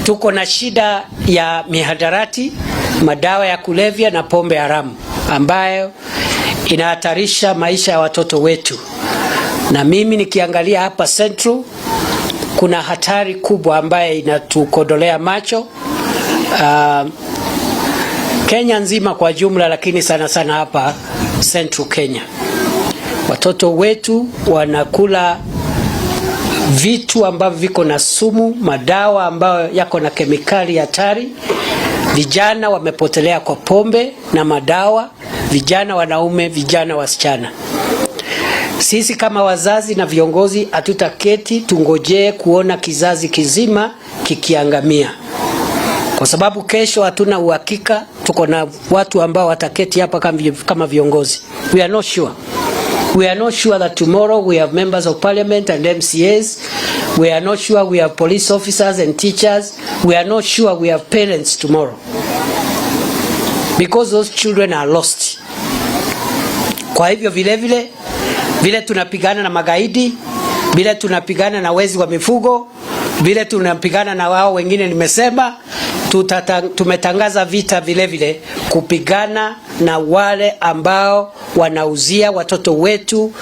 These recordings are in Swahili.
Tuko na shida ya mihadarati, madawa ya kulevya na pombe haramu ambayo inahatarisha maisha ya watoto wetu, na mimi nikiangalia hapa Central kuna hatari kubwa ambayo inatukodolea macho Kenya nzima kwa jumla, lakini sana sana hapa Central Kenya. Watoto wetu wanakula vitu ambavyo viko na sumu, madawa ambayo yako na kemikali hatari. Vijana wamepotelea kwa pombe na madawa, vijana wanaume, vijana wasichana. Sisi kama wazazi na viongozi hatutaketi tungojee kuona kizazi kizima kikiangamia, kwa sababu kesho hatuna uhakika. Tuko na watu ambao wataketi hapa kama viongozi. We are not sure. We are not sure that tomorrow we have members of parliament and MCAs. We are not sure we have police officers and teachers. We are not sure we have parents tomorrow. Because those children are lost. Kwa hivyo vile vile vile tunapigana na magaidi, vile tunapigana na wezi wa mifugo, vile tunapigana na wao wengine nimesema, tumetangaza vita vile vile kupigana na wale ambao wanauzia watoto wetu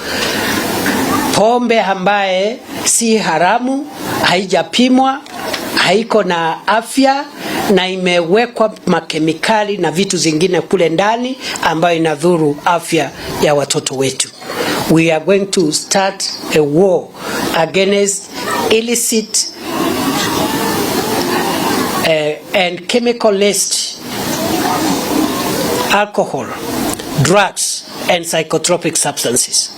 pombe ambaye si haramu, haijapimwa, haiko na afya na imewekwa makemikali na vitu zingine kule ndani ambayo inadhuru afya ya watoto wetu. We are going to start a war against illicit and chemical laced alcohol, drugs and psychotropic substances.